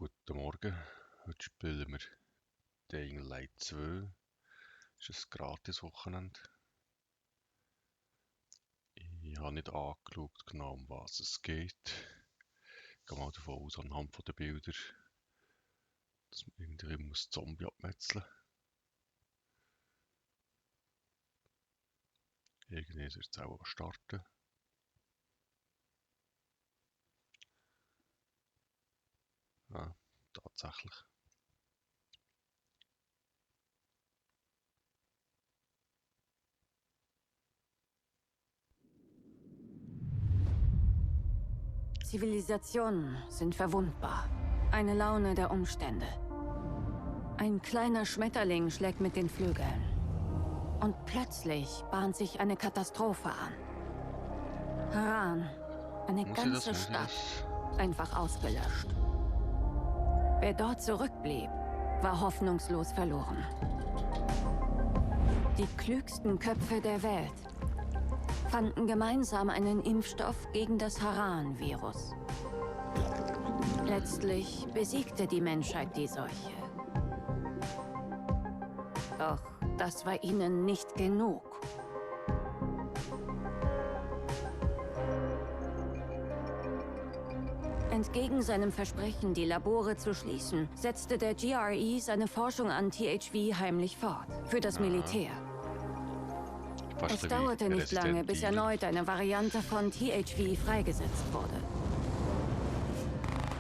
Guten Morgen, heute spielen wir Dying Light 2. Das ist ein Gratis-Wochenende. Ich habe nicht angeschaut, genau um was es geht. Ich gehe mal davon aus, anhand der Bilder, dass man irgendwie muss Zombie abmetzeln. Irgendwie ist jetzt auch starten. Ja, tatsächlich. Zivilisationen sind verwundbar. Eine Laune der Umstände. Ein kleiner Schmetterling schlägt mit den Flügeln. Und plötzlich bahnt sich eine Katastrophe an. Haran, eine ganze Stadt, einfach ausgelöscht. Wer dort zurückblieb, war hoffnungslos verloren. Die klügsten Köpfe der Welt fanden gemeinsam einen Impfstoff gegen das Haran-Virus. Letztlich besiegte die Menschheit die Seuche. Doch das war ihnen nicht genug. Entgegen seinem Versprechen, die Labore zu schließen, setzte der GRE seine Forschung an THV heimlich fort. Für das Militär. Es dauerte nicht lange, bis erneut eine Variante von THV freigesetzt wurde.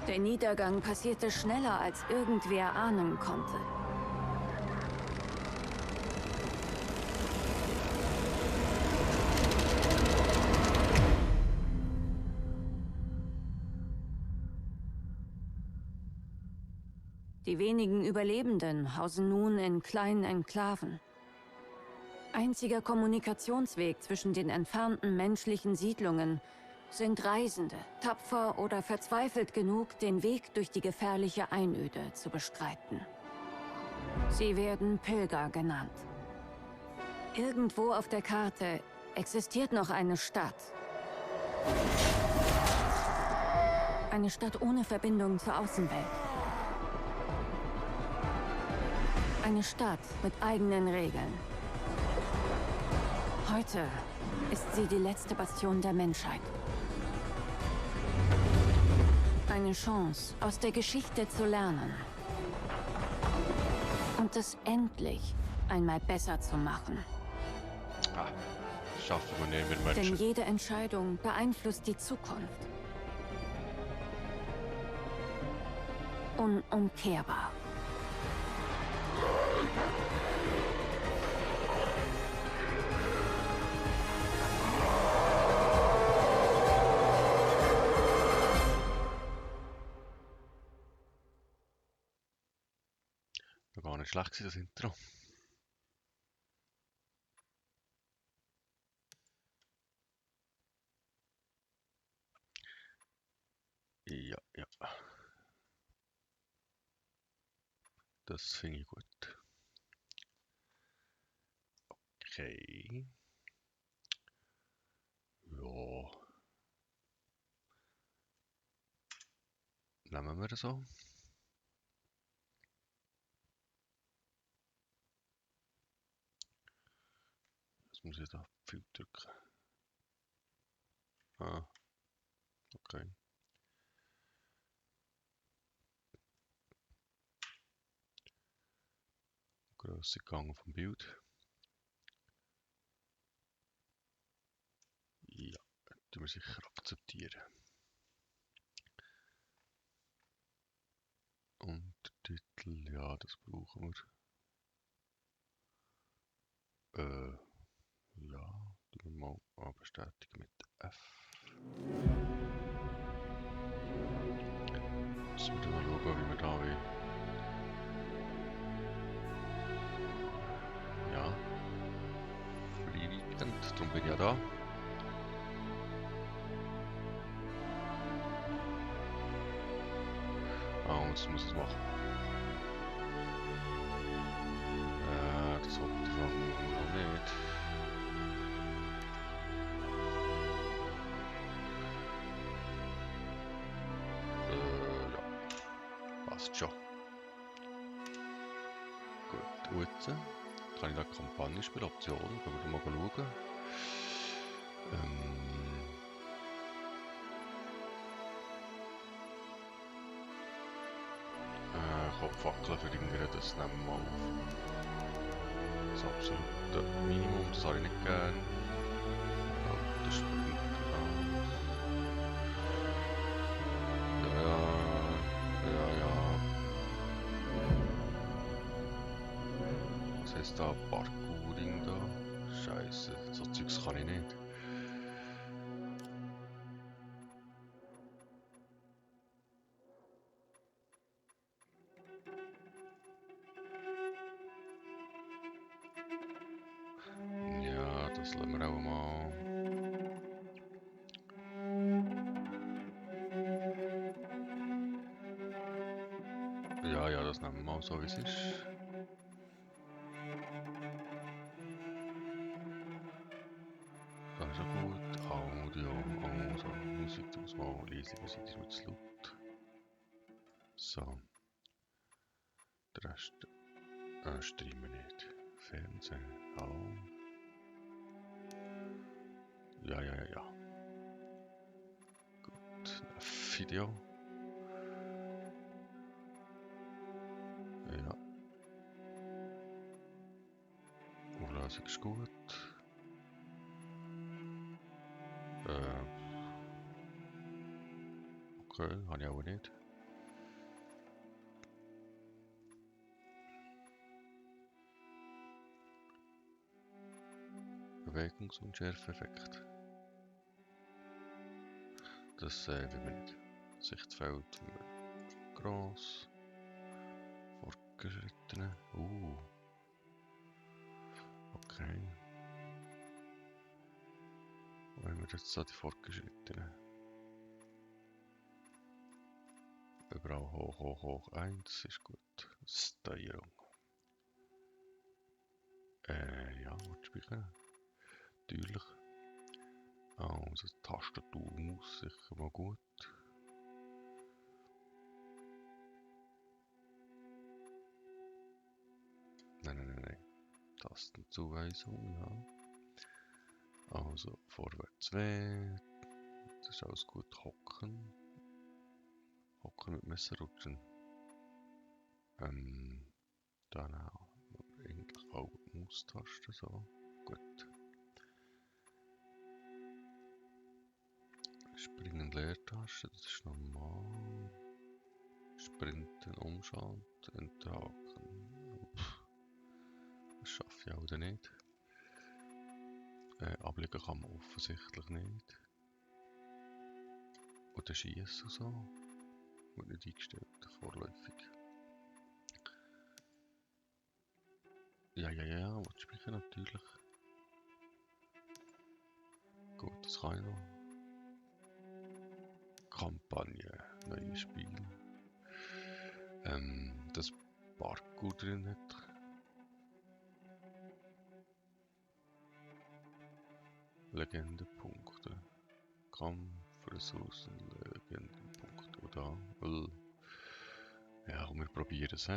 Der Niedergang passierte schneller, als irgendwer ahnen konnte. Die wenigen Überlebenden hausen nun in kleinen Enklaven. Einziger Kommunikationsweg zwischen den entfernten menschlichen Siedlungen sind Reisende, tapfer oder verzweifelt genug, den Weg durch die gefährliche Einöde zu bestreiten. Sie werden Pilger genannt. Irgendwo auf der Karte existiert noch eine Stadt. Eine Stadt ohne Verbindung zur Außenwelt. Eine Stadt mit eigenen Regeln. Heute ist sie die letzte Bastion der Menschheit. Eine Chance, aus der Geschichte zu lernen. Und es endlich einmal besser zu machen. Schaffen wir nicht mehr Menschen. Denn jede Entscheidung beeinflusst die Zukunft. Unumkehrbar. War gar nicht schlecht gewesen, das Intro. Ja. Das finde ich gut. Okay. Ja. Nehmen wir das so. Jetzt muss ich da viel drücken. Okay. Grösse Gang vom Bild. Ja, tun wir sicher akzeptieren. Und der Titel, ja, das brauchen wir. Ja, tun wir mal bestätigen mit F. Müssen wir dann mal schauen, wie wir da wollen. Ja. Free Weekend, darum bin ich ja da. Was muss ich machen? Das wollte ich noch nicht. Ja. passt schon. Gut, und jetzt kann ich da Kampagne spielen, Optionen, können wir mal schauen. Kopfwackeln verringern, das nehmen wir mal auf. Das absolute Minimum, das habe ich nicht gern. Oh, das springt aus. Ja. Was heißt da? Parkouring da? Scheiße, so Zeugs kann ich nicht. Ja, das lassen wir auch mal. Ja, das nehmen wir mal so, wie es ist. Das ist ja gut. Audio, also Musik, da muss man auch leise sein, ist mit zu laut. So. Der Rest streamen nicht. Fernsehen, hallo. Ja. Gut, Video. Ja. Auflösung ist gut. Okay, habe ich auch nicht. Bewegungsunschärfeffekt. Das will man nicht. Sichtfeld gross. Fortgeschrittene. Okay. Wo haben wir jetzt so die Fortgeschrittenen? Überall hoch. 1 ist gut. Steuerung. Ja, was speichern? Natürlich. Also Tastatur muss sicher mal gut. Nein. Tastenzuweisung, ja. Also vorwärts 2. Das ist alles gut. Hocken. Hocken mit Messer rutschen. Dann auch eigentlich auch Maustaste so. Gut. Springen Leertaste, das ist normal. Sprinten, umschalten, enthaken. Das schaffe ich auch nicht. Ablegen kann man offensichtlich nicht. Oder schießen so. Wird nicht eingestellt, vorläufig. Ja, was speichern natürlich. Gut, das kann ich noch. Kampagne, neues Spiel. Das Parkour drin hat. Legendenpunkte. Kampf, Ressourcen, Legendenpunkte. Oder? Ja, wir probieren es.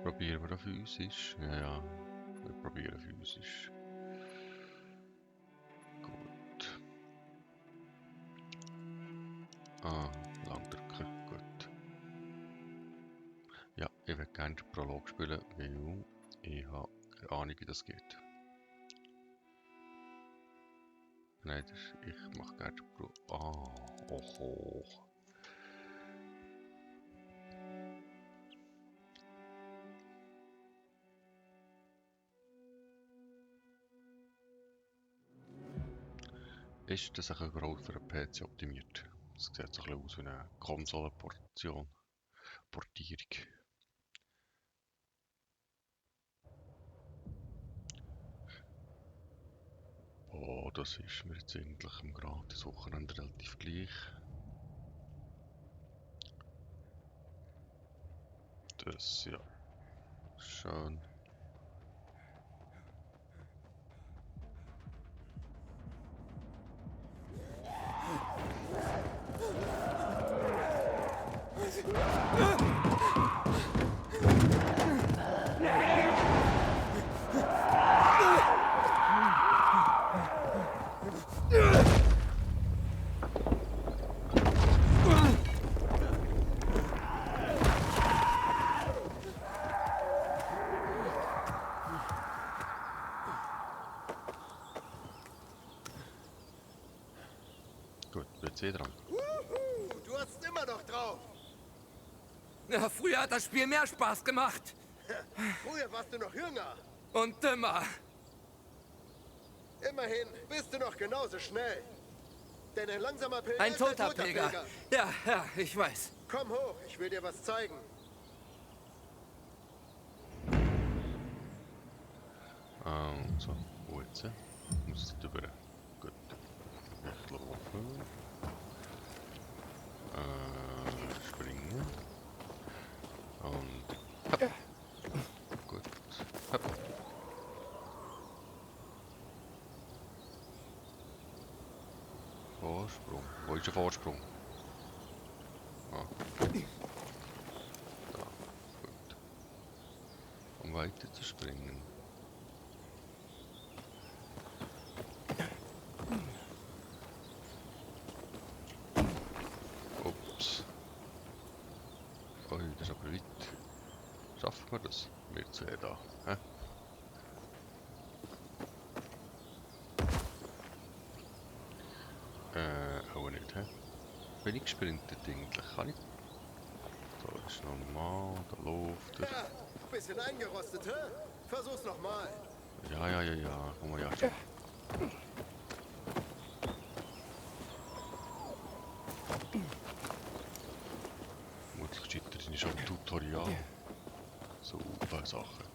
Probieren wir physisch? Ja, wir probieren physisch. Gut. Lang drücken, gut. Ja, ich würde gerne den Prolog spielen, weil ich habe keine Ahnung, wie das geht. Nein, ich mache gerne den Prolog. Oho. Ist das ein Grund für einen PC optimiert? Das sieht so ein bisschen aus wie eine Konsolenportierung. Oh, das ist mir jetzt eigentlich am Gratis-Wochenende relativ gleich. Das, ja. Schön. Gut, PC dran. Du hast immer noch drauf. Ja, früher hat das Spiel mehr Spaß gemacht. Früher warst du noch jünger. Und dümmer. Immerhin bist du noch genauso schnell. Denn ein langsamer Pilger Ein ist toter Pilger. Ja, ich weiß. Komm hoch, ich will dir was zeigen. So, wo jetzt? Muss ich drüber. Gut. Ich laufen. Springen. Und. Hopp. Gut. Hopp. Vorsprung. Wo ist der Vorsprung? Ah. Da. Gut. Um weiter zu springen. Ups. Oh, das ist aber weit. Schaffen wir das? Wir zwei da. Hä? Auch nicht, hä? Bin ich gesprintet eigentlich? Kann ich? Da ist normal, da läuft er. Ja, bisschen eingerostet, hä? Versuch's nochmal. Ja. Komm mal, ja schon. Mutig scheitert ist schon ein Tutorial. Super Sachen.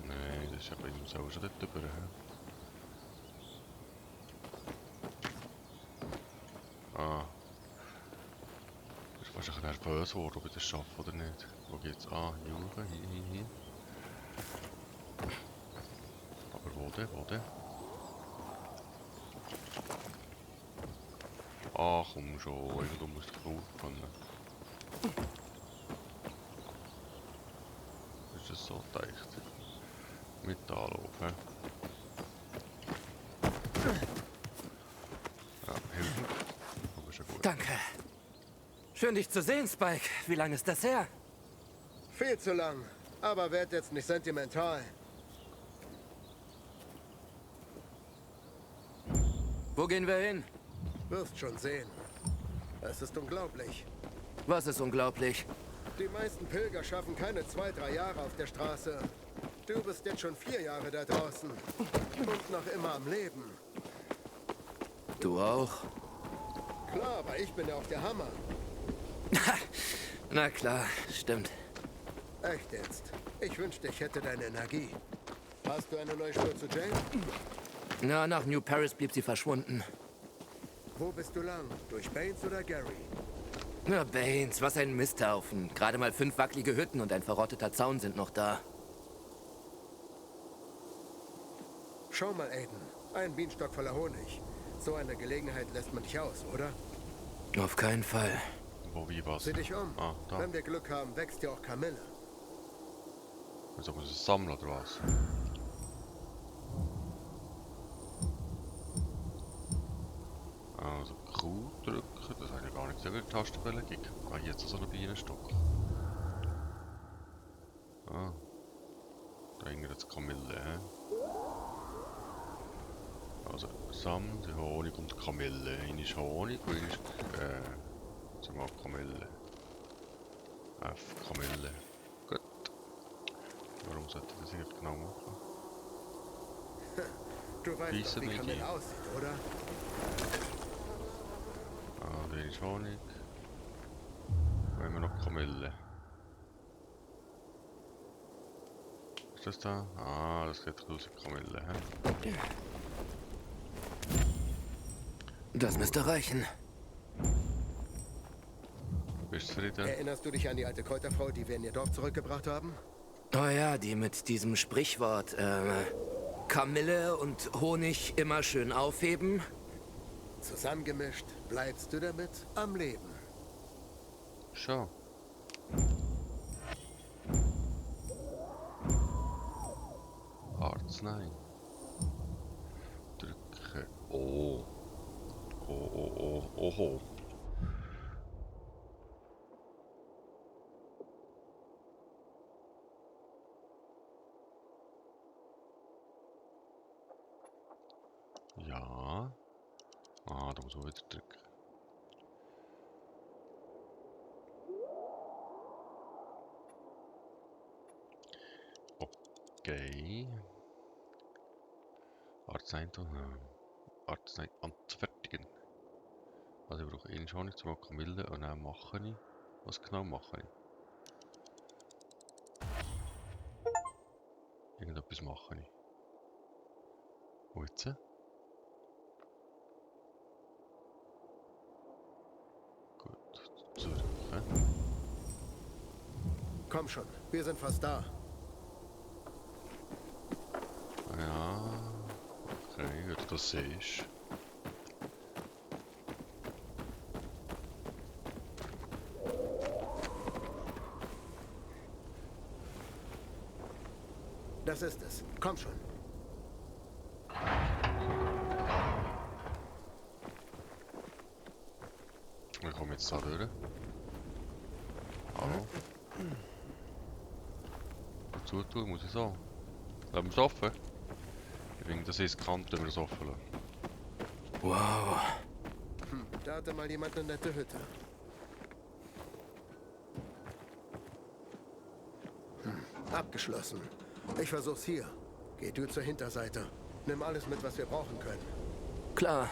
Nein, das ist aber immer so schon dort drüber. Ah. Ich war schon nervös geworden, ob ich das schaffe oder nicht. Wo geht's? Ah, hier. Aber wo denn? Ah, komm schon, irgendwo musst du drauf können. Ist das so gedacht? Mit Anlauf, hä? Ja, hilft mir. Aber schon gut. Danke. Schön, dich zu sehen, Spike. Wie lange ist das her? Viel zu lang. Aber werd jetzt nicht sentimental. Wo gehen wir hin? Wirst schon sehen. Es ist unglaublich. Was ist unglaublich? Die meisten Pilger schaffen keine 2-3 Jahre auf der Straße. Du bist jetzt schon 4 Jahre da draußen. Und noch immer am Leben. Du auch? Klar, aber ich bin ja auch der Hammer. Na klar, stimmt. Echt jetzt. Ich wünschte, ich hätte deine Energie. Hast du eine neue Spur zu Jane? Na, nach New Paris blieb sie verschwunden. Wo bist du lang? Durch Baines oder Gary? Na, Baines, was ein Misthaufen. Gerade mal 5 wackelige Hütten und ein verrotteter Zaun sind noch da. Schau mal, Aiden. Ein Bienenstock voller Honig. So eine Gelegenheit lässt man dich aus, oder? Auf keinen Fall. Wo, wie, was? Sieh dich um. Ah, da. Wenn wir Glück haben, wächst ja auch Kamille. Also muss ich es sammeln oder was? Also Q drücken, das habe ich gar nicht so gut Tastenbelegung. Ah, jetzt so ein Bienenstock. Ah. Da hängt jetzt Kamille, hä? Also Samt, Honig und Kamille. Eine ist Honig und eine ist sagen wir mal Kamille. F, Kamille. Gut. Warum sollte ich das nicht genau machen? Du weißt Diese doch, wie Medien. Kamille aussieht, oder? Ah, da ist Honig. Wo haben wir noch Kamille? Ist das da? Ah, das geht raus Kamille, hä? Das müsste reichen. Bist du zufrieden? Erinnerst du dich an die alte Kräuterfrau, die wir in ihr Dorf zurückgebracht haben? Oh ja, die mit diesem Sprichwort, Kamille und Honig immer schön aufheben. Zusammengemischt bleibst du damit am Leben. Schon. Arznei. Drücke. Oh. Oho. Ja. Ah, da muss man wieder drücken. Okay. Arznei anzufertigen. Also ich brauche einen Honig zum Kamille und dann mache ich. Was genau mache ich? Irgendetwas mache ich. Wo jetzt? Gut, zurück. Komm schon, wir sind fast da. Ja, okay, wie du das siehst. Das ist es. Komm schon. Wir kommen jetzt da durch. Hallo? Zutun muss ich sagen. Lassen wir es offen? Ich finde, das ist riskant, wenn wir es offen lassen. Wow. Da hatte mal jemand eine nette Hütte. Abgeschlossen. Ich versuch's hier. Geh du zur Hinterseite. Nimm alles mit, was wir brauchen können. Klar.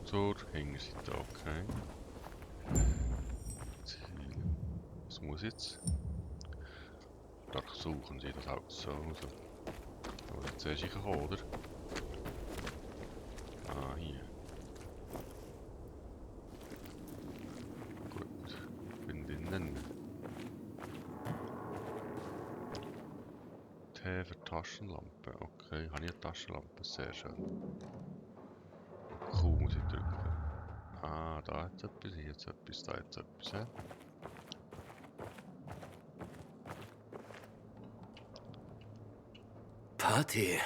Zur Hinterseite, okay. Ziel. Was muss jetzt? Da suchen sie das Haus so. Aber jetzt zuerst ich gekommen, oder? Ah, hier. Gut. Bin drinnen. T für Taschenlampe. Okay, habe ich eine Taschenlampe? Sehr schön. Q muss ich drücken. Ah, da hat es etwas, hier jetzt etwas, da jetzt etwas. Ja? Party.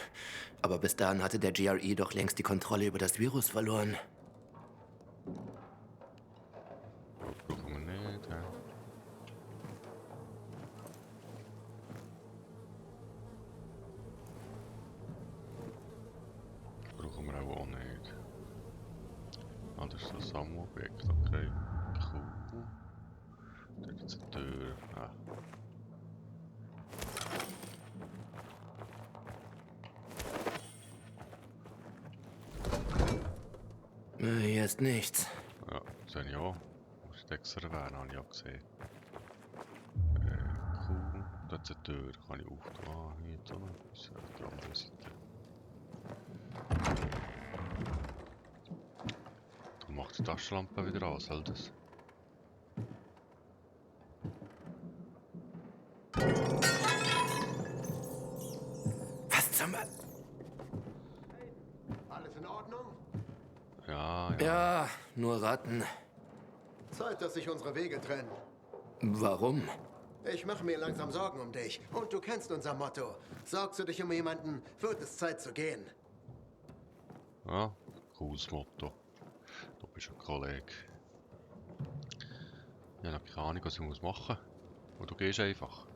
Aber bis dahin hatte der GRE doch längst die Kontrolle über das Virus verloren. Brauchen wir nicht, ja. Brauchen wir auch nicht. Ah, das ist ein Sammelobjekt, okay. Cool. Da ist eine Tür. Ah. Hier ist nichts. Ja, das habe ich auch. Muss ich extra erwähnen, habe ich auch gesehen. Cool. Da ist eine Tür, kann ich auftun. Ah, hier ist auch noch etwas auf der anderen Seite. Dann macht die Taschenlampe wieder an, soll das? Was zum... Alles in Ordnung? Ja, ja. Ja, nur Ratten. Zeit, dass sich unsere Wege trennen. Warum? Ich mache mir langsam Sorgen um dich. Und du kennst unser Motto. Sorgst du dich um jemanden, wird es Zeit zu gehen. Ja, cooles Motto. Du bist ein Kollege. Ich habe keine Ahnung, was ich machen muss. Und du gehst einfach.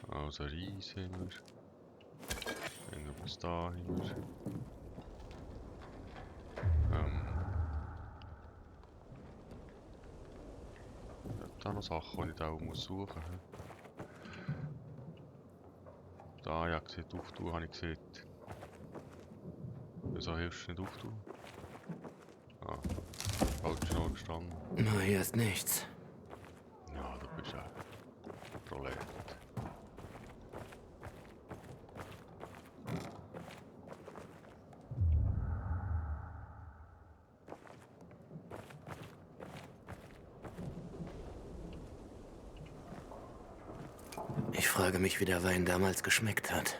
Also Reis haben wir. Irgendwas da haben wir. Da noch Sachen, die ich da auch suchen muss. Da, ja, gesehen, auftun habe ich gesehen. Wieso hilfst du nicht auftun? Ah, falsch noch gestanden. Hier ist nichts. Ja, du bist ja frage mich, wie der Wein damals geschmeckt hat.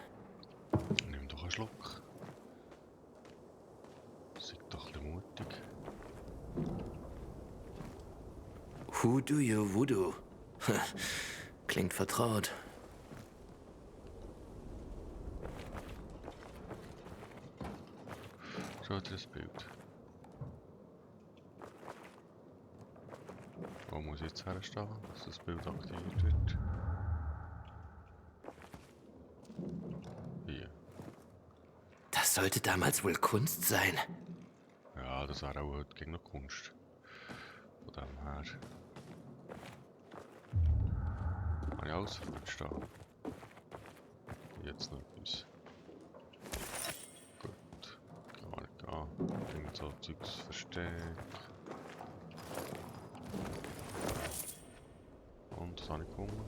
Nimm doch einen Schluck. Sei doch ein bisschen mutig. Who do you voodoo? Klingt vertraut. Schau dir das Bild. Wo muss ich jetzt herstehen, dass das Bild aktiviert wird? Hier. Das sollte damals wohl Kunst sein. Ja, das wäre auch heute gegen noch Kunst. Von dem her. Habe ich alles verstanden. Jetzt noch etwas. Gut. Gar nicht gehen. Irgend so Zeugs versteckt. Und was habe ich gefunden?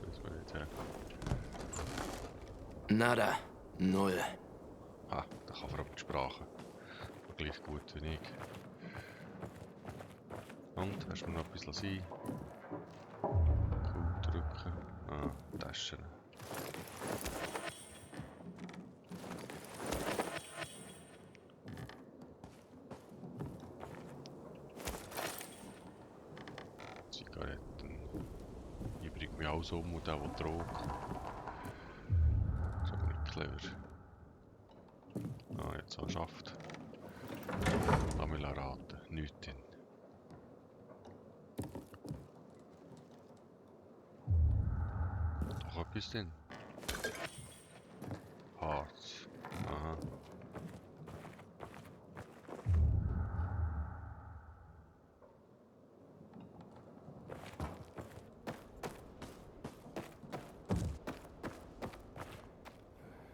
Das will ich nicht her. Nada. Null. Ah, da kann vor allem die Sprache. Aber gleich gut wie ich. Und, hast du mir noch etwas sein? Cool drücken. Ah, Taschen. Zigaretten. Ich bringe mich auch so um und der Drogen. Ist aber nicht clever. Ah, jetzt auch schafft. Lass mich raten. Nichts drin. Doch etwas drin. Harz. Aha.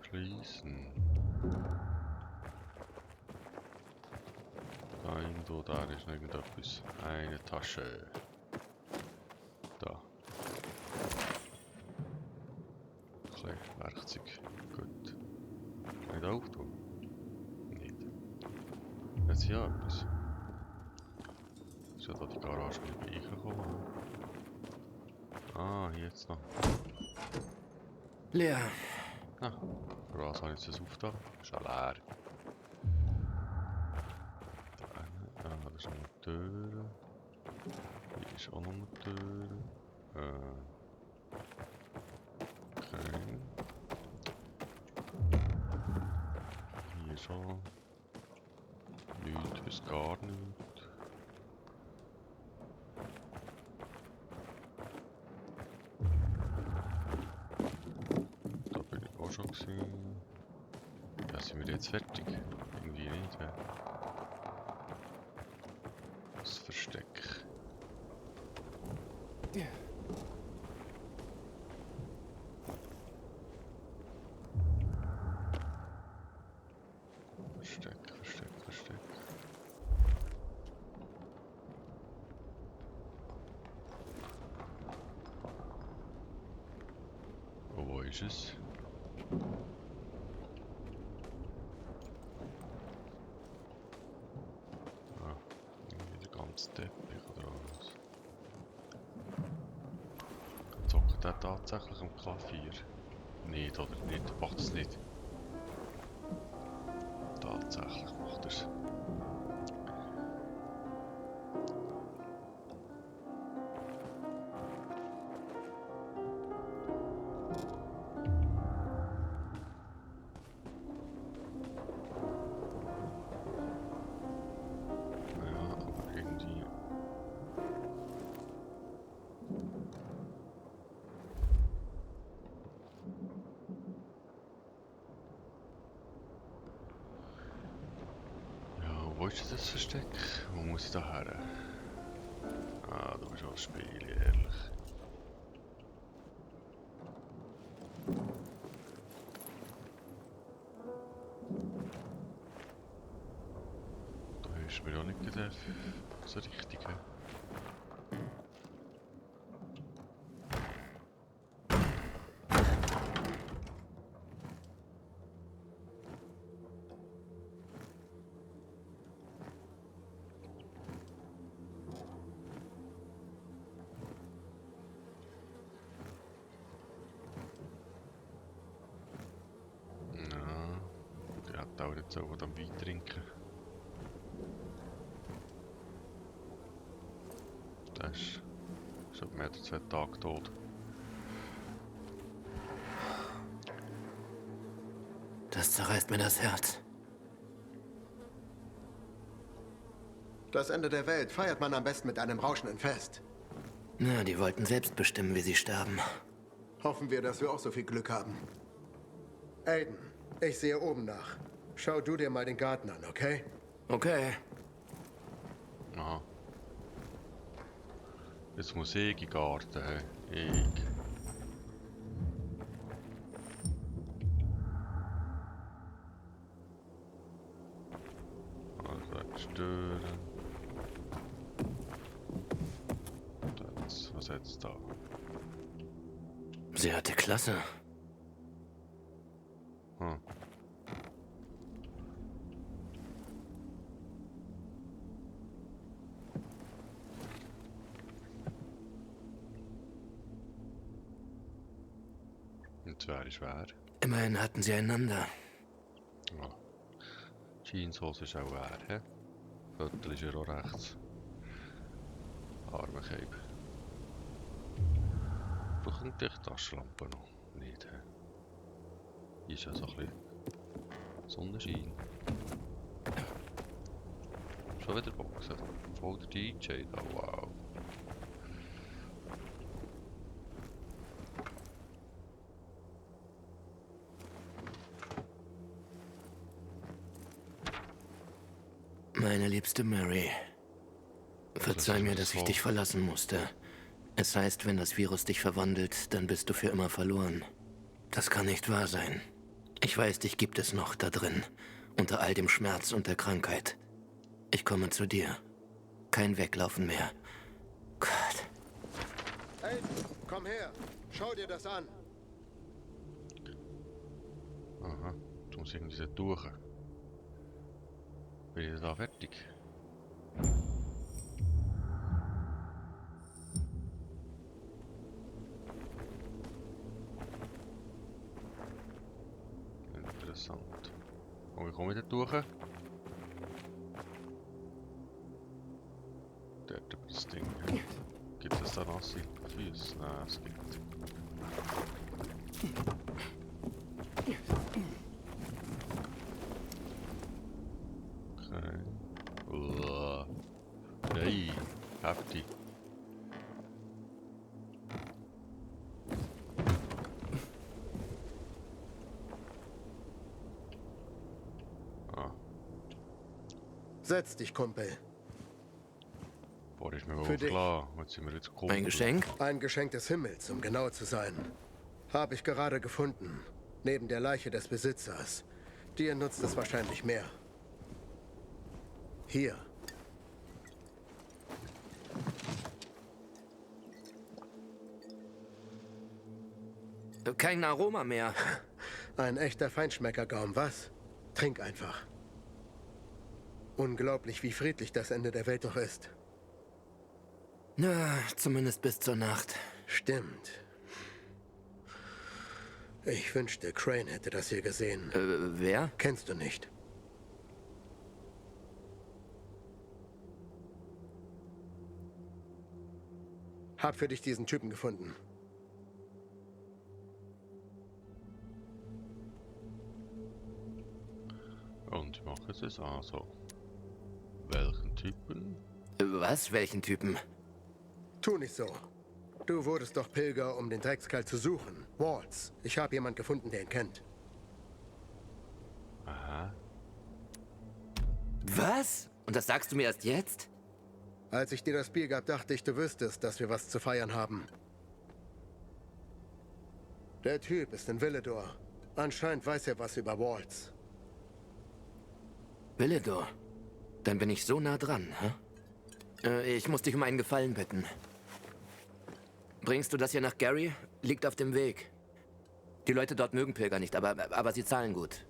Schließen. Da irgendwo, da ist noch irgendetwas. Eine Tasche. Da. Klein Werkzeug. Gut. Kann ich da auftun? Nicht. Jetzt ja etwas. Ist ja da die Garage, wo ich reingekommen. Ah, jetzt noch. Leer. Ah, für was habe ich jetzt das aufgetan? Ist ja leer. Da ist noch eine Tür. Hier ist auch noch eine Tür. Okay. Hier schon. Nichts bis gar nichts. Da bin ich auch schon gesehen. Da sind wir jetzt fertig. Irgendwie nicht, ja. Das Versteck. Versteck. Oh, wo ist es? Ah, irgendwie der ganze Teppich oder was? Zockt er tatsächlich am Klavier? Nicht, oder nicht? Macht es nicht. Tatsächlich macht er es. Ja, aber irgendwie. Ja, wo ist das Versteck? Wo muss ich da her? Ah, du bist auch das Spiel, ehrlich. Da ist mir auch nicht gedacht, so richtig. auch nicht so von dem Wein trinken. Der ist schon mehr als 2 Tage tot. Das zerreißt mir das Herz. Das Ende der Welt feiert man am besten mit einem rauschenden Fest. Na, die wollten selbst bestimmen, wie sie sterben. Hoffen wir, dass wir auch so viel Glück haben. Aiden, ich sehe oben nach. Schau du dir mal den Garten an, okay? Okay. Aha. Jetzt muss ich in den Garten. Ich. Also stören. Was jetzt da? Sie hatte Klasse. Hm. Und wäre schwer. Immerhin hatten sie einander. Ja. Jeanshose ist auch leer, hä? Viertel ist ja auch rechts. Arme Cape. Brauchen dich die Taschenlampe noch? Nicht, hä? Hier ist ja so ein bisschen Sonnenschein. Schon wieder Boxen. Voll der DJ da, wow. Meine liebste Mary. Verzeih mir, dass ich dich verlassen musste. Es heißt, wenn das Virus dich verwandelt, dann bist du für immer verloren. Das kann nicht wahr sein. Ich weiß, dich gibt es noch da drin. Unter all dem Schmerz und der Krankheit. Ich komme zu dir. Kein Weglaufen mehr. Gott. Aiden, komm her. Schau dir das an. Aha, du musst irgendwie so durch. Bin ich da fertig? Interessant. Und wie komme ich da durch? Dort über das Ding. Gibt es da nasse Füße? Nein, es gibt. Okay. Uah. Hey, heftig. Ah, Setz dich, Kumpel. boah, ist mir wohl Für dich. klar. Jetzt sind wir jetzt gekommen. Ein Geschenk? Ein Geschenk des Himmels, um genau zu sein. Habe ich gerade gefunden. Neben der Leiche des Besitzers. Dir nutzt es wahrscheinlich mehr. Hier. Kein Aroma mehr. Ein echter Feinschmeckergaum, was? Trink einfach. Unglaublich, wie friedlich das Ende der Welt doch ist. Na, zumindest bis zur Nacht. Stimmt. Ich wünschte, Crane hätte das hier gesehen. Wer? Kennst du nicht? Hab für dich diesen Typen gefunden. Und ich mache es also. Welchen Typen? Was? Welchen Typen? Tu nicht so. Du wurdest doch Pilger, um den Dreckskerl zu suchen. Waltz. Ich habe jemand gefunden, der ihn kennt. Aha. Was? Und das sagst du mir erst jetzt? Als ich dir das Bier gab, dachte ich, du wüsstest, dass wir was zu feiern haben. Der Typ ist in Villedor. Anscheinend weiß er was über Waltz. Villedor. Dann bin ich so nah dran, hä? Ich muss dich um einen Gefallen bitten. Bringst du das hier nach Gary? Liegt auf dem Weg. Die Leute dort mögen Pilger nicht, aber sie zahlen gut.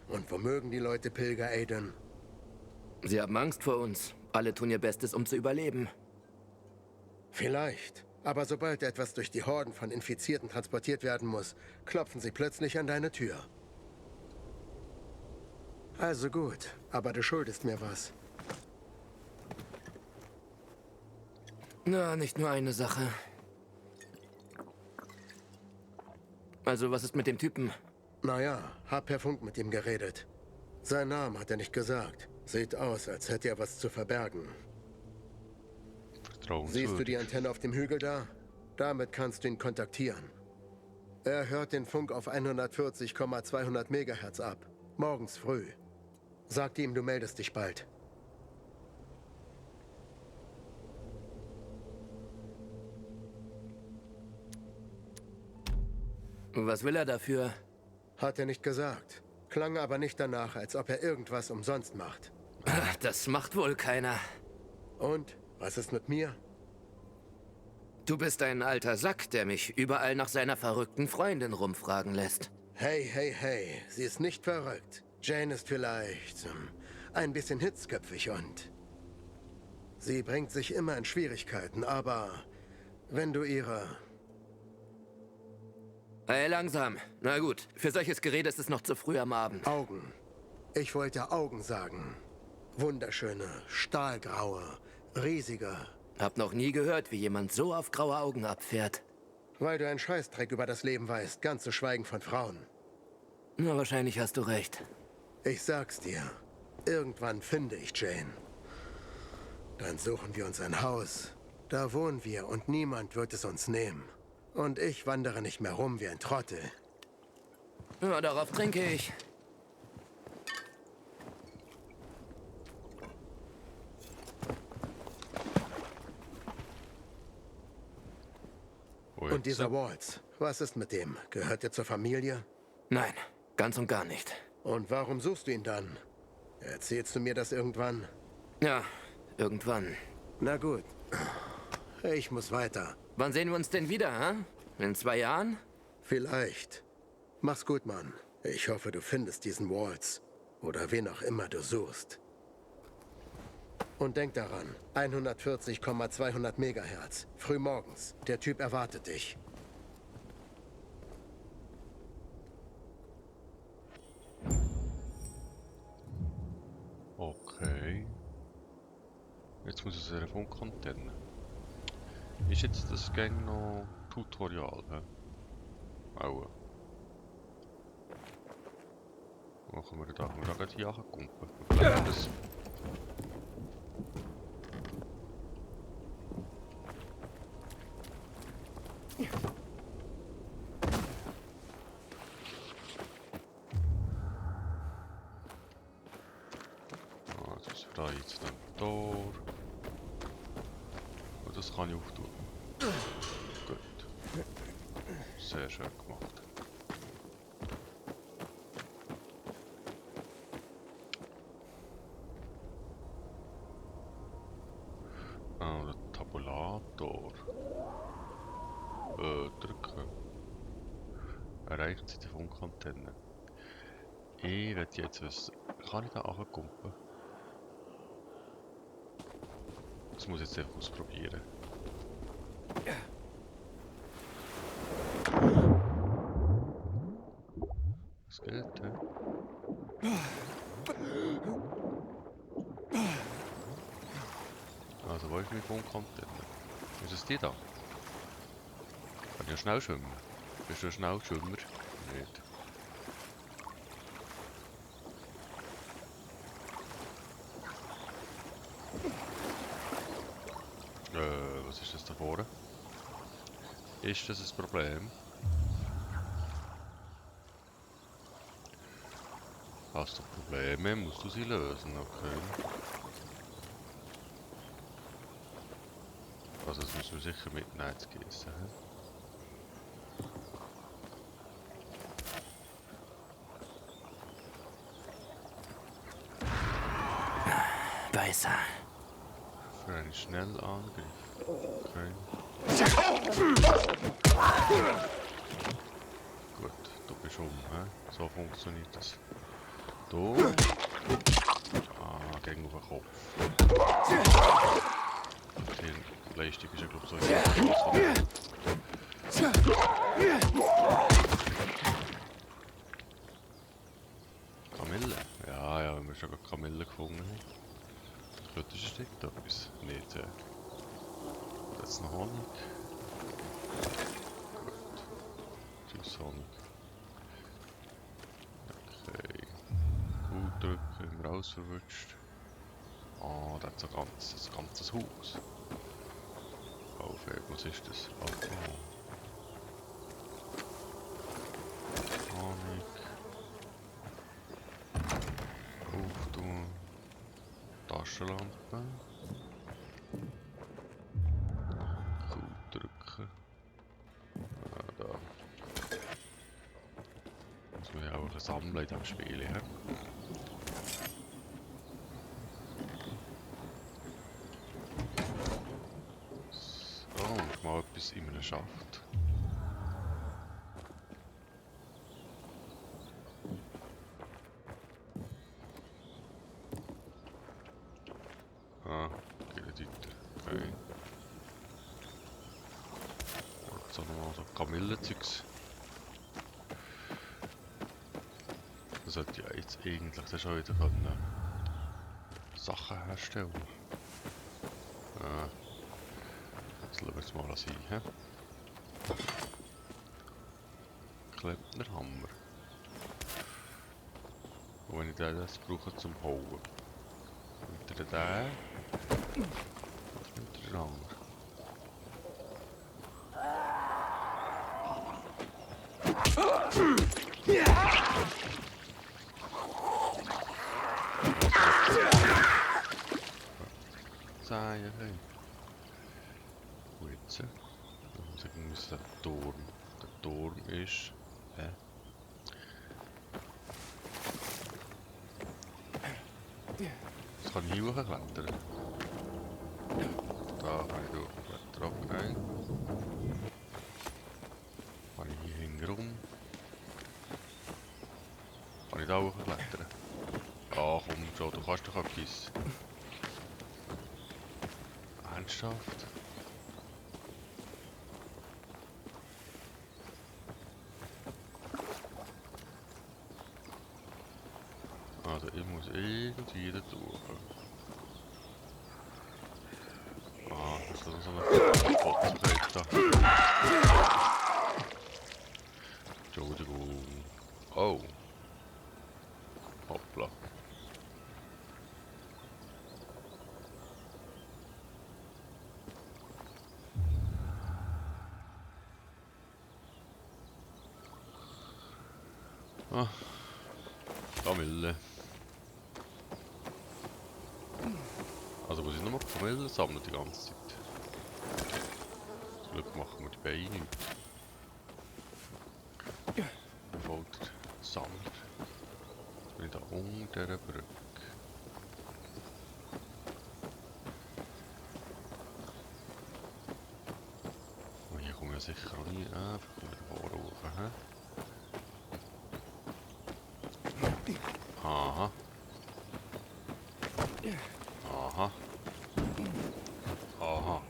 Und wo mögen die Leute Pilger, Aiden? Sie haben Angst vor uns. Alle tun ihr Bestes, um zu überleben. Vielleicht. Aber sobald etwas durch die Horden von Infizierten transportiert werden muss, klopfen sie plötzlich an deine Tür. Also gut, aber du schuldest mir was. Na, nicht nur eine Sache. Also, was ist mit dem Typen? Naja, hab per Funk mit ihm geredet. Sein Name hat er nicht gesagt. Sieht aus, als hätte er was zu verbergen. Siehst du die Antenne auf dem Hügel da? Damit kannst du ihn kontaktieren. Er hört den Funk auf 140,200 Megahertz ab. Morgens früh. Sag ihm, du meldest dich bald. Was will er dafür? Hat er nicht gesagt. Klang aber nicht danach, als ob er irgendwas umsonst macht. Das macht wohl keiner. Und? Was ist mit mir? Du bist ein alter Sack, der mich überall nach seiner verrückten Freundin rumfragen lässt. Hey, hey, hey. Sie ist nicht verrückt. Jane ist vielleicht ein bisschen hitzköpfig und... Sie bringt sich immer in Schwierigkeiten, aber wenn du ihre... Hey, langsam. Na gut, für solches Gerede ist es noch zu früh am Abend. Augen. Ich wollte Augen sagen. Wunderschöne, stahlgraue, riesige. Hab noch nie gehört, wie jemand so auf graue Augen abfährt. Weil du einen Scheißdreck über das Leben weißt, ganz zu schweigen von Frauen. Na, wahrscheinlich hast du recht. Ich sag's dir. Irgendwann finde ich Jane. Dann suchen wir uns ein Haus. Da wohnen wir und niemand wird es uns nehmen. Und ich wandere nicht mehr rum wie ein Trottel. Ja, darauf trinke ich. Und dieser Waltz, was ist mit dem? Gehört er zur Familie? Nein, ganz und gar nicht. Und warum suchst du ihn dann? Erzählst du mir das irgendwann? Ja, irgendwann. Na gut. Ich muss weiter. Wann sehen wir uns denn wieder, hä? In 2 Jahren? Vielleicht. Mach's gut, Mann. Ich hoffe, du findest diesen Waltz. Oder wen auch immer du suchst. Und denk daran, 140,200 Megahertz. Frühmorgens. Der Typ erwartet dich. Okay. Jetzt muss es eine Funkantenne. Ist jetzt das Gang noch Tutorial, hä? Auch. Machen wir da. Wir gehen hier ankumpen. Das. Das ist frei jetzt dann Tor. Und das kann ich auftun. Gut. Sehr schön gemacht. Ah, der Tabulator. Drücken. Erreicht sie die Funkantenne. Ich werde jetzt wissen, kann ich da ankumpen? Das muss ich jetzt einfach ausprobieren. Was geht, hä? Also, wo ist meine Funkantenne? Ist es die da? Kann ich ja schnell schwimmen? Bist du ein Schnellschwimmer? Nicht. Was ist das da vorne? Ist das ein Problem? Hast du Probleme? Musst du sie lösen, okay. Also das müssen wir sicher mit Nights gießen, hä? Beißer. Für einen Schnellangriff. Okay. Gut, du bist hä? So funktioniert das. Du. Ah, gegen den Kopf. Die Leistung ist ja glaube ich so. Kamille? Ja, ja, gefunden habe. Könnte steckt etwas. Nicht. Das ist noch Honig. Gut. Tschüss Honig. Okay. U drücken, im Raus verwünscht. Ah, das hat so ein ganzes Haus. Aufheben, was ist das? Alkohol. Honig. Auftun. Taschenlampe. Q drücken. Da. Muss man ja auch ein sammeln in diesem Spiel. Ja? So, und mal etwas in einem Schaft. Ah, geht nicht weiter. Okay. Jetzt haben wir noch so Kamillenzeugs. Das sollte ja jetzt eigentlich dann schon wieder können Sachen herstellen. Jetzt lassen wir es mal sein. He? Klempnerhammer. Und wenn ich den das brauche zum Hauen. Nimmt er den? Was nimmt er den anderen? Zaaien, hey. Hoe heet ze? Dan moet ik eens dat toren. De toren is... Das kann ich hier hochklettern. Da kann ich durchklettern, okay. Kann ich hier hinten. Kann ich da hochklettern? Ah, komm schon, du kannst doch etwas. Ernsthaft? Also ich muss irgendwie da durch. Ah, das ist so eine Potzenkeit da. Entschuldigung. Oh. Hoppla. Ah. Kamille. Also muss ich nochmal Kamille sammeln die ganze Zeit. Zum Glück machen wir die Beine nicht. Wo fällt der Sammler? Jetzt bin ich da unter der Brücke. Und hier komme ich ja sicher auch nie einfach wieder hoch. Hä? Aha. Aha. Aha.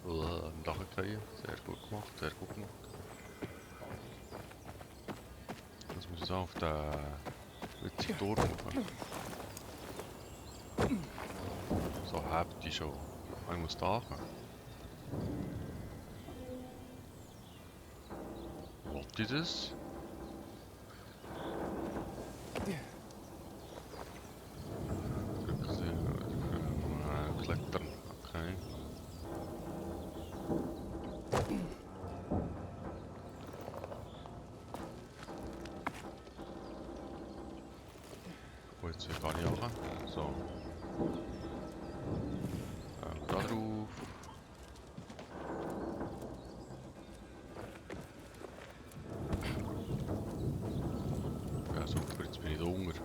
Ein Dach gekriegt. Sehr gut gemacht, sehr gut gemacht. Jetzt muss ich auf den witzigen Turm machen. So habt ihr schon. Ich muss da machen. Wollt ihr das? Klettern, okay. Oh, jetzt will ich gar nicht auch. So. Da drauf. Ja super, jetzt bin ich da unten.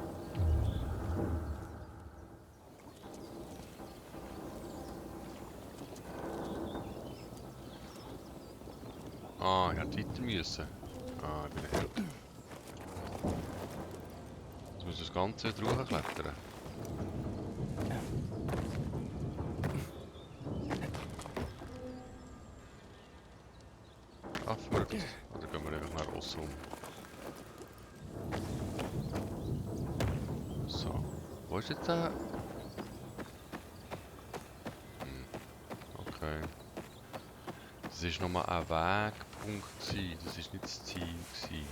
Ah, ich hätte weiter müssen. Ah, ich bin ein Held. Jetzt muss ich das Ganze wieder hochklettern. Schaffen wir das? Oder gehen wir einfach nach außen um? So. Wo ist jetzt der ist nochmal ein Wegpunkt gewesen. Das ist nicht das Ziel gewesen.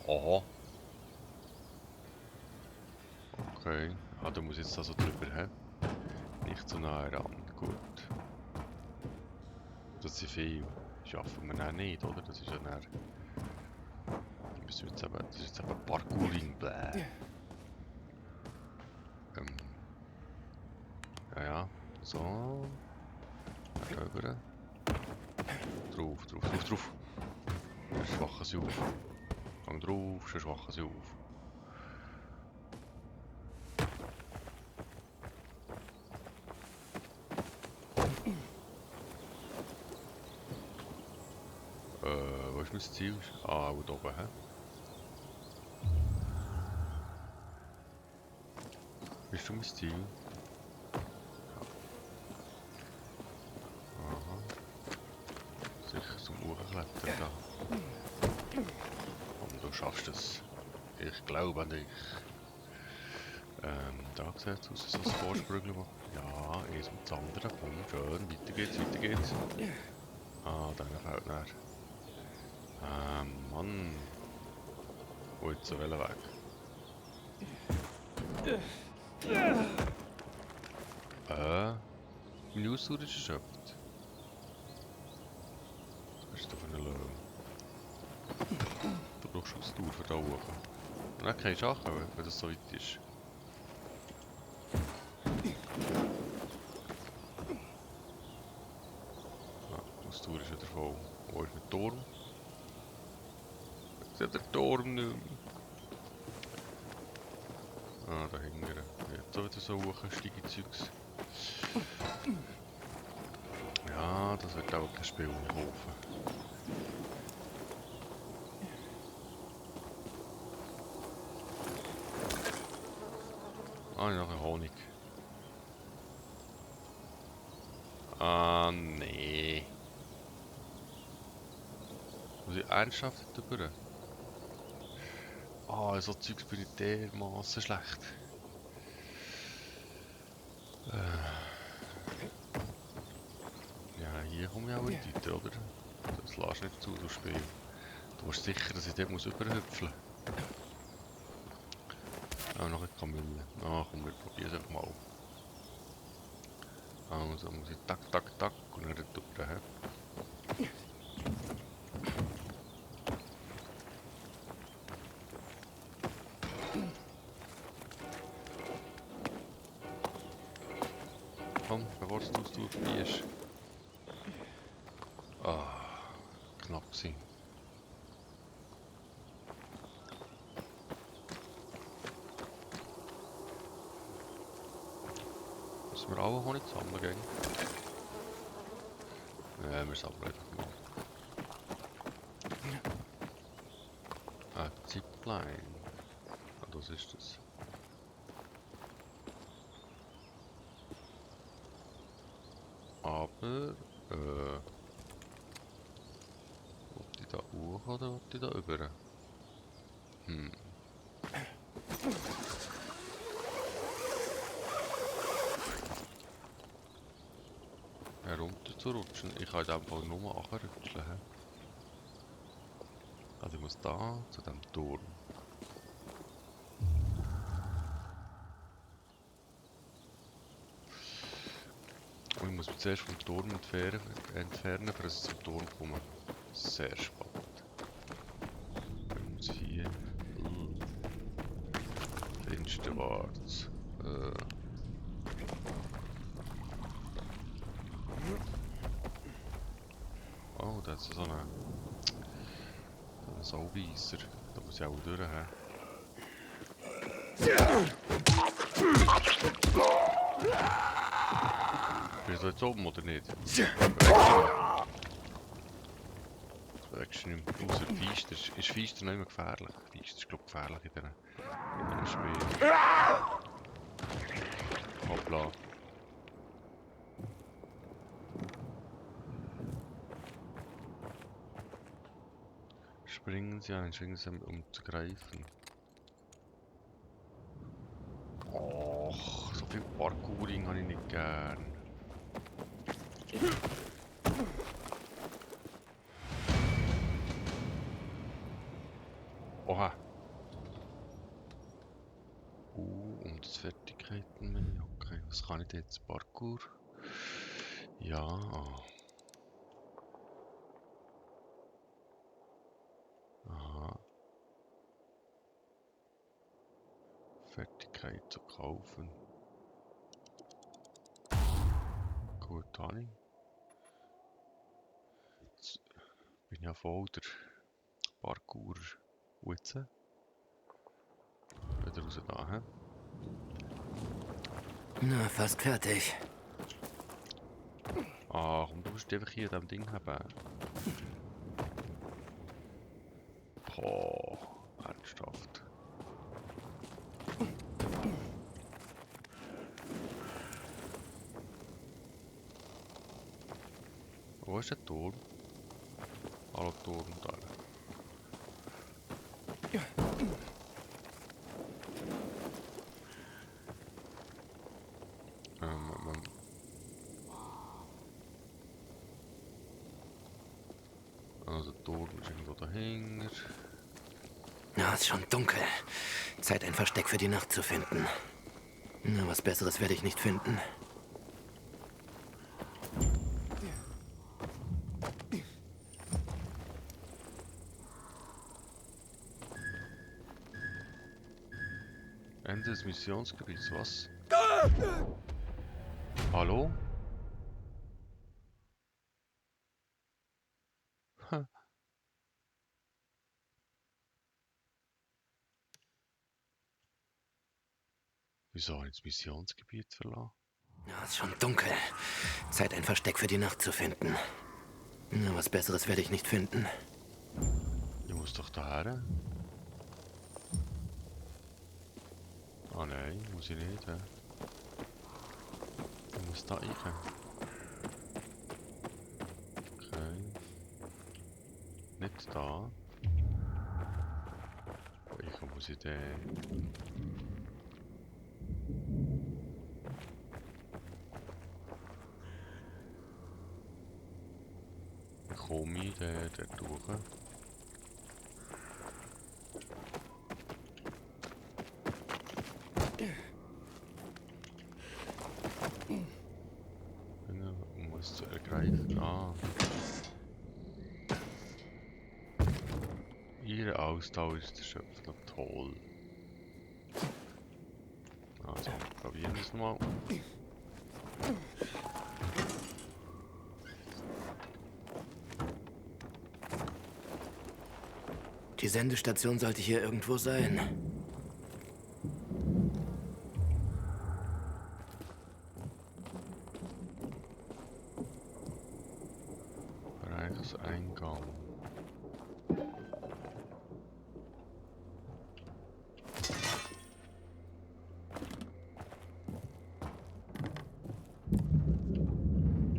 Aha. Okay. Ah, da muss ich jetzt also drüber, hä? Nicht so nah ran. Gut. Das sind viel. Schaffen wir dann nicht, oder? Das ist ja dann... Das ist jetzt eben Parkouring. Bläh. Ja. So. Rüber. Drauf. Sonst schwachen sie auf. Gang drauf, sonst schwachen sie auf. Wo ist mein Ziel? Ah, da oben, hä? Bist du mein Ziel? Aha. Sicher zum Hochklettern da. Und du schaffst es. Ich glaube an dich. Da sieht es aus, so ein Vorsprügel machen. Ja, eins mit dem anderen. Komm, schön. Weiter geht's. Ah, dann fällt näher. Mann. Wo ist der Weg? Meine Ausdauer ist erschöpft. Was ist da für eine Löwe? Du brauchst Ausdauer für da hoch. Nein, keine Sache, wenn das so weit ist. Ah, Ausdauer ist wieder voll. Wo ist mein Turm? Ich sehe den Turm nicht mehr. Ah, da hinten. Jetzt so wieder so hoch, Steigezeugs. Ja, das wird auch kein Spiel mehr kaufen. Ah, noch ein Honig. Ah, nee. Muss ich ernsthaft drüber? Ah, so Zeugs bin ich dermaßen schlecht. Ja, hier komme ich auch nicht weiter, oder? Das lässt nicht zu, das Spiel. Du bist sicher, dass ich dort überhüpfeln muss. Auch noch eine Kamille. Ah, komm, wir probieren es einfach mal. Also muss ich tak und dann drüber, hä? Komm, bevor es vorbei ist. Ah, knapp gewesen. Müssen wir alle Honig sammeln gehen? Ja, wir sammeln einfach mal. Ah, Zipline. Ah, das ist das. Aber, ob die da hoch oder ob die da über? Herunterzurutschen. Ich kann in dem Fall nur anrutschen. Also ich muss da zu dem Turm. Und ich muss mich zuerst vom Turm entfernen, für dass ich zum Turm komme. Sehr spannend. Dann muss ich hier... Finsterwarz. Oh, da ist so ein Saubeisser. Da muss ich auch durch. Bist du jetzt oben oder nicht? Wächst nicht mehr. Ausser Feister. Ist Feister nicht mehr gefährlich? Feister ist glaube ich gefährlich in diesem Spiel. Hoppla. Springen Sie, um zu greifen. viel Parkouring habe ich nicht gern. Oha. Und das Fertigkeiten mehr. Okay, was kann ich jetzt? Parkour? Ja. Aha. Fertigkeit zu kaufen. Gut, Tani. Jetzt bin ich ja voll der Parkour. Jetzt. Wieder raus da, hä? Na, fast fertig. Ach, und du musst einfach hier an dem Ding haben. Boah, ernsthaft. Wo ist der Turm? Hallo Turm da. Also der Turm ist irgendwo dahinter. Na, ist schon dunkel. Zeit, ein Versteck für die Nacht zu finden. Na, was Besseres werde ich nicht finden. Ende des Missionsgebiets, was? Hallo? Wieso ins Missionsgebiet verlassen? Na, ist schon dunkel. Zeit, ein Versteck für die Nacht zu finden. Na, was Besseres werde ich nicht finden. Ich muss doch daher. Ah nein, muss ich nicht. Ich muss da rein. Okay. Nicht da. Ich muss ich den. Komme ich den durch? Ich muss zu ergreifen. Ah. Ihre Ausdauer ist erschöpft. Toll. Also, probieren wir es mal. Die Sendestation sollte hier irgendwo sein. Bereichseingang.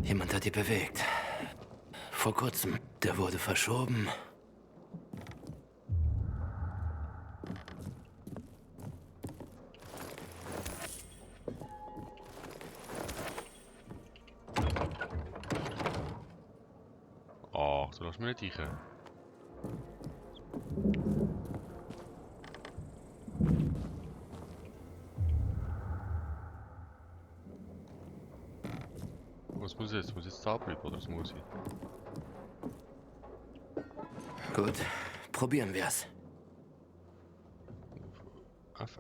Jemand hat die bewegt. Vor kurzem. Der wurde verschoben. Ach, du lässt mich nicht rein. Was muss ich jetzt? Muss ich jetzt da bleiben oder was muss ich? Gut, probieren wir's. F.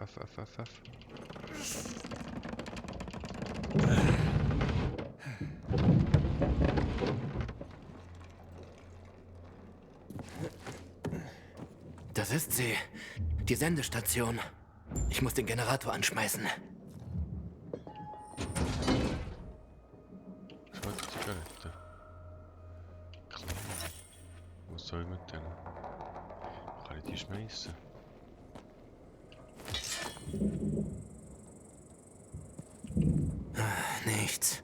Das ist sie. Die Sendestation. Ich muss den Generator anschmeißen. Zweite Zigarette. Klar. Was soll ich mit denen? Kann ich die schmeißen? Nichts.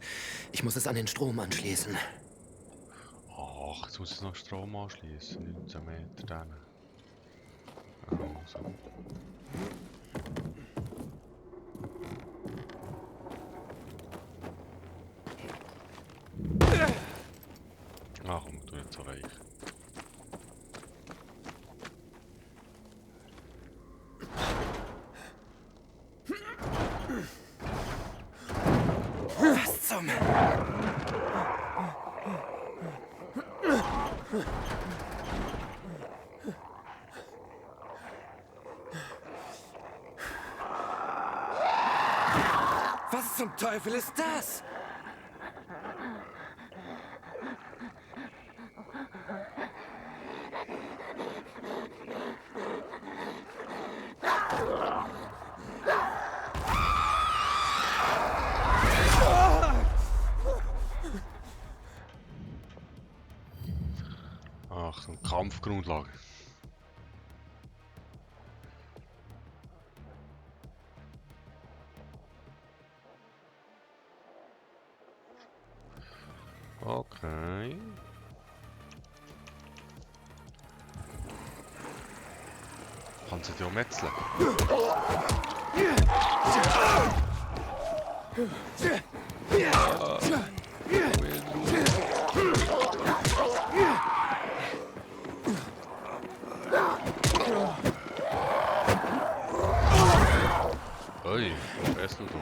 Ich muss es an den Strom anschließen. Ach, jetzt muss ich noch Strom anschließen. 19 Meter dann. Also. Was zum Teufel ist das? Ach, so eine Kampfgrundlage. Okay. Kannst du dich auch metzeln? Ui, bist du da?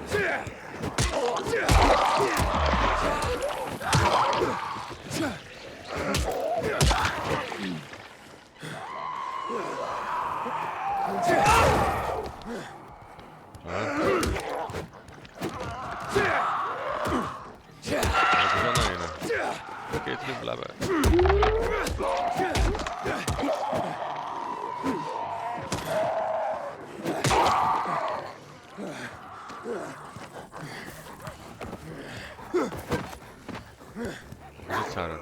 Geht nicht bleiben. Was ist das denn?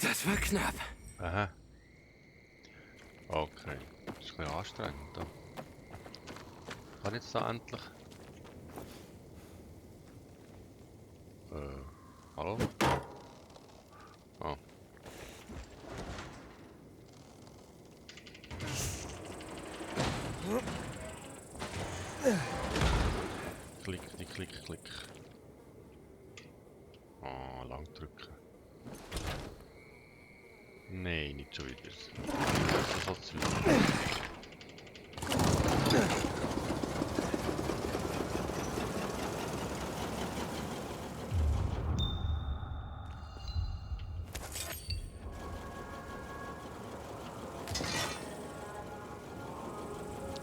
Das war knapp. Aha. Okay. Das ist ein bisschen anstrengend da. Kann ich jetzt da endlich? Hallo? Oh. Klick. Oh, lang drücken. Nein, nicht schon wieder. Das hat zu viel.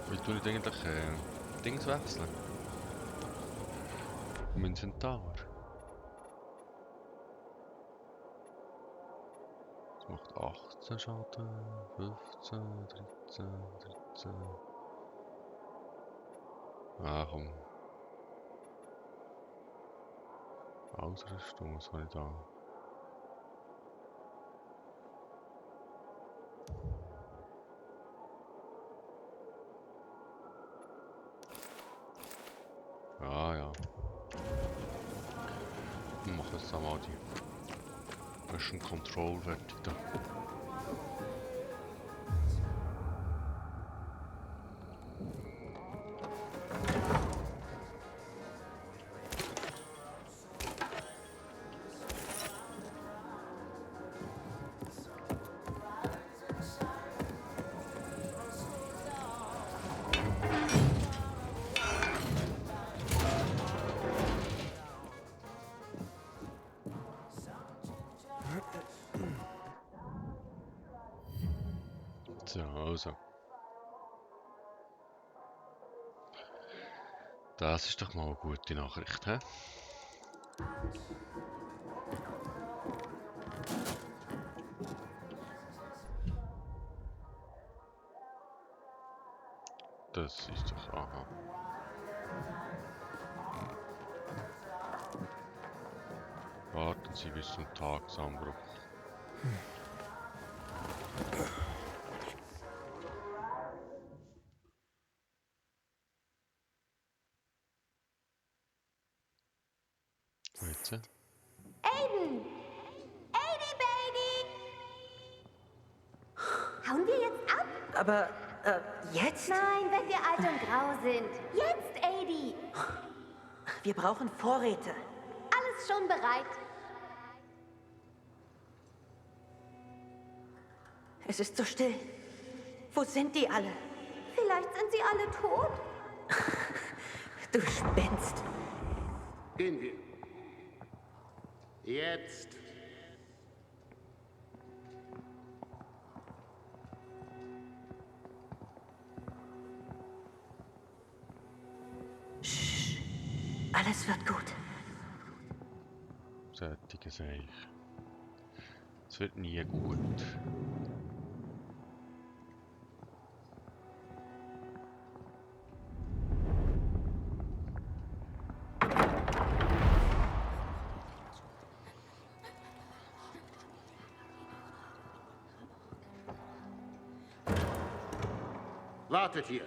Wie tue ich eigentlich Dings wechseln? Im Inventar. Das macht 18 Schaden, 15, 13. Ah, komm. Ausrüstung, was habe ich da? Ja. Wir machen jetzt einmal die Mission Control fertig da. So, also. Das ist doch mal eine gute Nachricht, hä? Das ist doch... Aha. Warten Sie bis zum Tagesanbruch. Jetzt? Aiden! Aiden, Baby! Hauen wir jetzt ab? Aber Jetzt? Nein, wenn wir alt und grau sind. Jetzt, Adi. Wir brauchen Vorräte. Alles schon bereit. Es ist so still. Wo sind die alle? Vielleicht sind sie alle tot. Du spinnst. Gehen wir. Jetzt. Alles wird gut. Sättige Seich. Es wird nie gut. Wartet hier.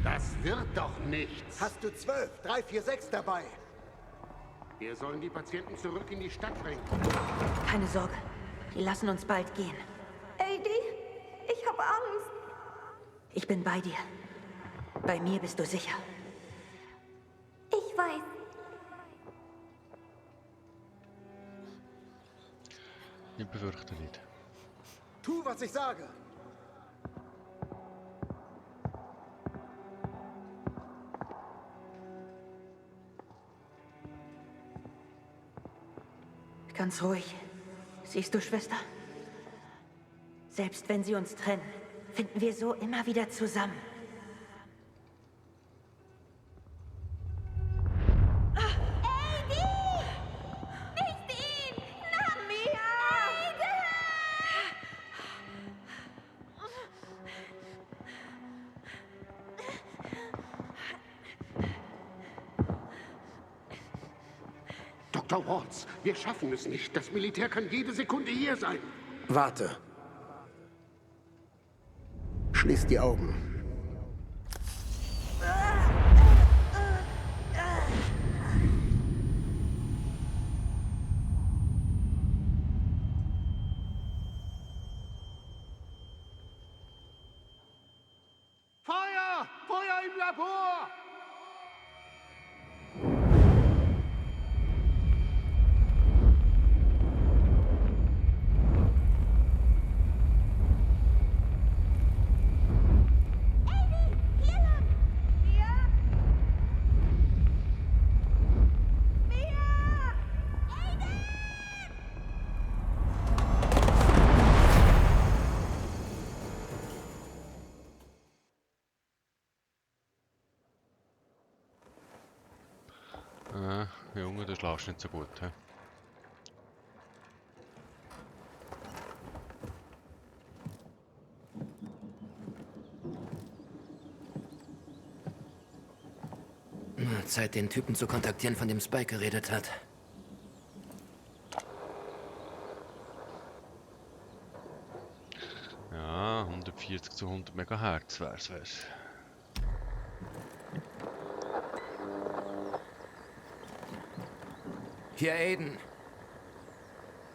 Das wird doch nichts. Hast du 12, 3, 4, 6 dabei? Wir sollen die Patienten zurück in die Stadt bringen. Keine Sorge. Die lassen uns bald gehen. Adi, ich habe Angst. Ich bin bei dir. Bei mir bist du sicher. Ich weiß. Ich befürchte nicht. Tu, was ich sage. Ganz ruhig. Siehst du, Schwester? Selbst wenn sie uns trennen, finden wir so immer wieder zusammen. Nicht ihn! Namia! Dr. Waltz, wir schaffen es nicht. Das Militär kann jede Sekunde hier sein. Warte. Schließ die Augen. Feuer! Feuer im Labor! Junge, du schläfst nicht so gut, hä? Zeit, den Typen zu kontaktieren, von dem Spike geredet hat. Ja, 140 zu 100 Megahertz wär's. Hier, Aiden.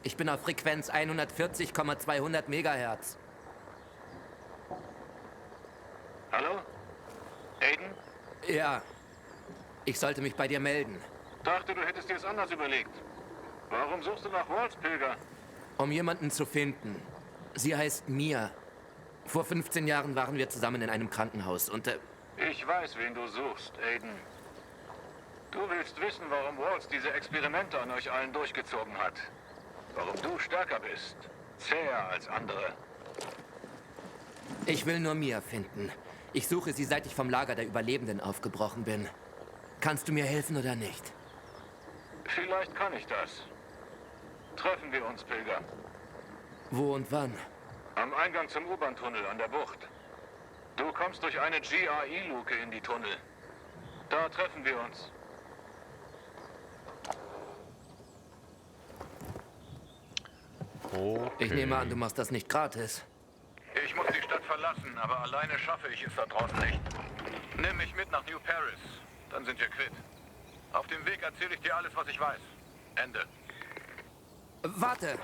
Ich bin auf Frequenz 140,200 Megahertz. Hallo? Aiden? Ja. Ich sollte mich bei dir melden. Dachte, du hättest dir es anders überlegt. Warum suchst du nach Waltz, Pilger? Um jemanden zu finden. Sie heißt Mia. Vor 15 Jahren waren wir zusammen in einem Krankenhaus und Ich weiß, wen du suchst, Aiden. Du willst wissen, warum Waltz diese Experimente an euch allen durchgezogen hat. Warum du stärker bist. Zäher als andere. ich will nur Mia finden. Ich suche sie, seit ich vom Lager der Überlebenden aufgebrochen bin. Kannst du mir helfen oder nicht? Vielleicht kann ich das. Treffen wir uns, Pilger. Wo und wann? Am Eingang zum U-Bahn-Tunnel an der Bucht. Du kommst durch eine GRE-Luke in die Tunnel. Da treffen wir uns. Okay. Ich nehme an, du machst das nicht gratis. Ich muss die Stadt verlassen, aber alleine schaffe ich es da draußen nicht. Nimm mich mit nach New Paris, dann sind wir quitt. Auf dem Weg erzähle ich dir alles, was ich weiß. Ende. Warte!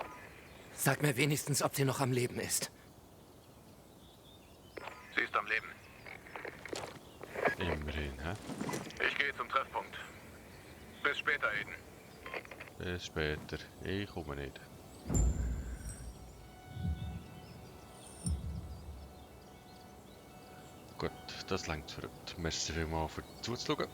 Sag mir wenigstens, ob sie noch am Leben ist. Sie ist am Leben. Immerhin, hä? Ich gehe zum Treffpunkt. Bis später, Aiden. Bis später. Ich komme nicht. Gut, das reicht für heute. Merci vielmals für zuzuschauen.